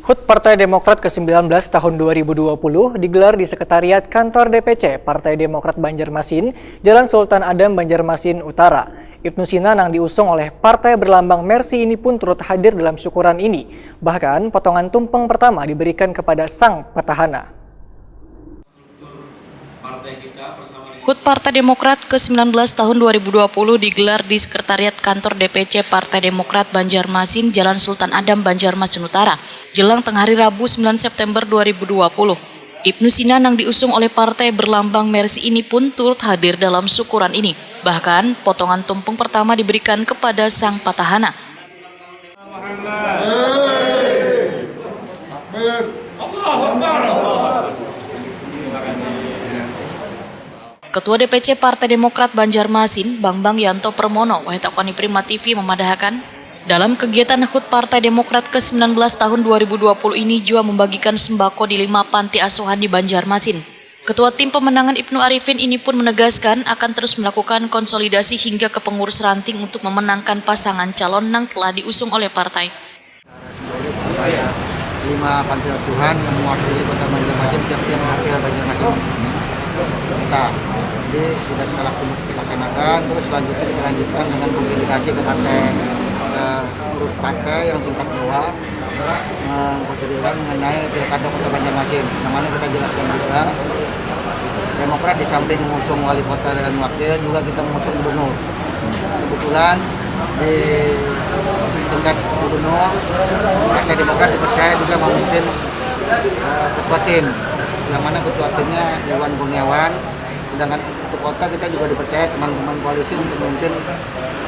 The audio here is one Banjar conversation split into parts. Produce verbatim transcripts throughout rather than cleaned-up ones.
HUT Partai Demokrat ke sembilan belas tahun dua ribu dua puluh digelar di Sekretariat Kantor D P C Partai Demokrat Banjarmasin, Jalan Sultan Adam, Banjarmasin Utara. Ibnu Sina nang diusung oleh partai berlambang Mercy ini pun turut hadir dalam syukuran ini. Bahkan, potongan tumpeng pertama diberikan kepada sang petahana. HUT Partai Demokrat ke sembilan belas tahun dua ribu dua puluh digelar di Sekretariat Kantor D P C Partai Demokrat Banjarmasin, Jalan Sultan Adam, Banjarmasin Utara, jelang tengah hari Rabu, sembilan September dua ribu dua puluh. Ibnu Sina nang diusung oleh partai berlambang Mercy ini pun turut hadir dalam syukuran ini. Bahkan, potongan tumpeng pertama diberikan kepada sang patahana. Ketua D P C Partai Demokrat Banjarmasin, Bambang Yanto Permono, wahid akun Prima T V memadahakan, dalam kegiatan HUT Partai Demokrat ke sembilan belas tahun dua ribu dua puluh ini jua membagikan sembako di lima panti asuhan di Banjarmasin. Ketua Tim Pemenangan Ibnu Arifin ini pun menegaskan akan terus melakukan konsolidasi hingga ke pengurus ranting untuk memenangkan pasangan calon nang telah diusung oleh partai. Simbolis kepada lima panti asuhan yang mewakili Kota Banjarmasin, tiap-tiap dapil Banjarmasin. Kita jadi sudah kita laksanakan, terus selanjutnya kita lanjutkan dengan konsolidasi ke partai, ke pengurus partai yang tingkat bawah, mengkonsolidasikan mengenai pilkada Kota Banjarmasin, yang mana kita jelaskan juga, Demokrat di samping mengusung wali kota dan wakil, juga kita mengusung gubernur. Kebetulan di tingkat gubernur, Partai Demokrat dipercaya juga memimpin uh, ketua tim, yang mana ketua timnya Iwan Kurniawan, sedangkan untuk kota kita juga dipercaya teman-teman koalisi untuk memimpin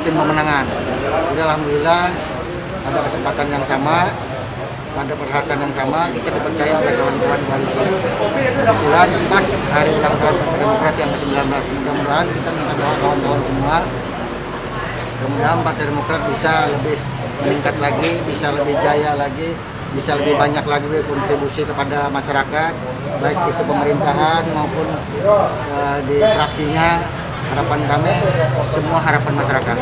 tim pemenangan. Jadi alhamdulillah pada kesempatan yang sama, pada perhelatan yang sama kita dipercaya oleh kawan-kawan koalisi. Kebetulan pas hari ulang tahun Partai Demokrat yang ke-sembilan belas. Mudah-mudahan kita minta doa kawan-kawan semua. Mudah-mudahan Partai Demokrat bisa lebih meningkat lagi, bisa lebih jaya lagi, bisa lebih banyak lagi berkontribusi kepada masyarakat, baik itu pemerintahan maupun uh, di fraksinya. Harapan kami semua harapan masyarakat.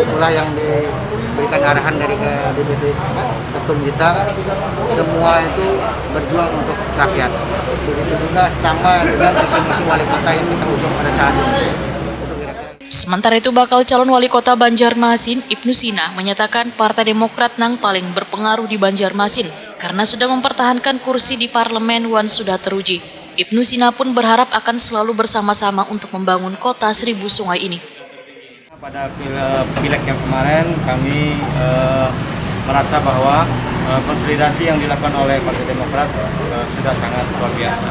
Itulah yang diberikan arahan dari ke D P P apa, ketum kita. Semua itu berjuang untuk rakyat. Begitu juga sama dengan visi misi wali kota yang kita usung pada saat ini. Sementara itu, bakal calon wali kota Banjarmasin, Ibnu Sina, menyatakan Partai Demokrat nang paling berpengaruh di Banjarmasin karena sudah mempertahankan kursi di parlemen wan sudah teruji. Ibnu Sina pun berharap akan selalu bersama-sama untuk membangun kota seribu sungai ini. Pada pileg yang kemarin kami eh, merasa bahwa eh, konsolidasi yang dilakukan oleh Partai Demokrat eh, sudah sangat luar biasa.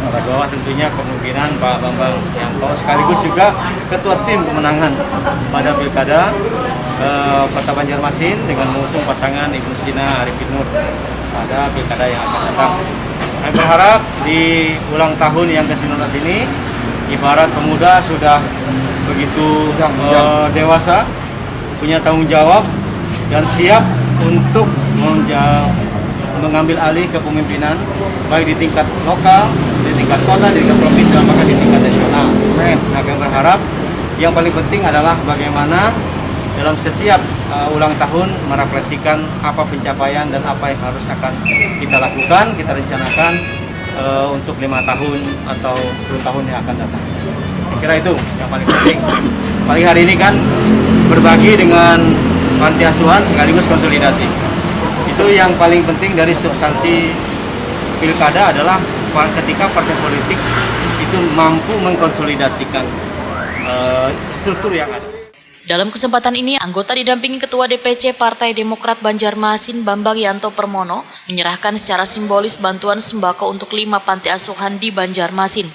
Bahwa tentunya kemungkinan Pak Bambang Yanto sekaligus juga ketua tim pemenangan pada pilkada eh, Kota Banjarmasin dengan mengusung pasangan Ibnu Sina Arifin Nur pada pilkada yang akan datang. Kami berharap di ulang tahun yang ke sembilan belas ini, ibarat pemuda sudah begitu uh, dewasa, punya tanggung jawab dan siap untuk mengambil alih kepemimpinan baik di tingkat lokal, di tingkat kota, di tingkat provinsi, dan bahkan di tingkat nasional. Nah, kami berharap yang paling penting adalah bagaimana dalam setiap uh, ulang tahun merefleksikan apa pencapaian dan apa yang harus akan kita lakukan, kita rencanakan uh, untuk lima tahun atau sepuluh tahun yang akan datang. Saya kira itu yang paling penting. Paling hari ini kan berbagi dengan panti asuhan sekaligus konsolidasi. Itu yang paling penting dari substansi pilkada adalah ketika partai politik itu mampu mengkonsolidasikan uh, struktur yang ada. Dalam kesempatan ini, anggota didampingi Ketua D P C Partai Demokrat Banjarmasin Bambang Yanto Permono menyerahkan secara simbolis bantuan sembako untuk lima panti asuhan di Banjarmasin.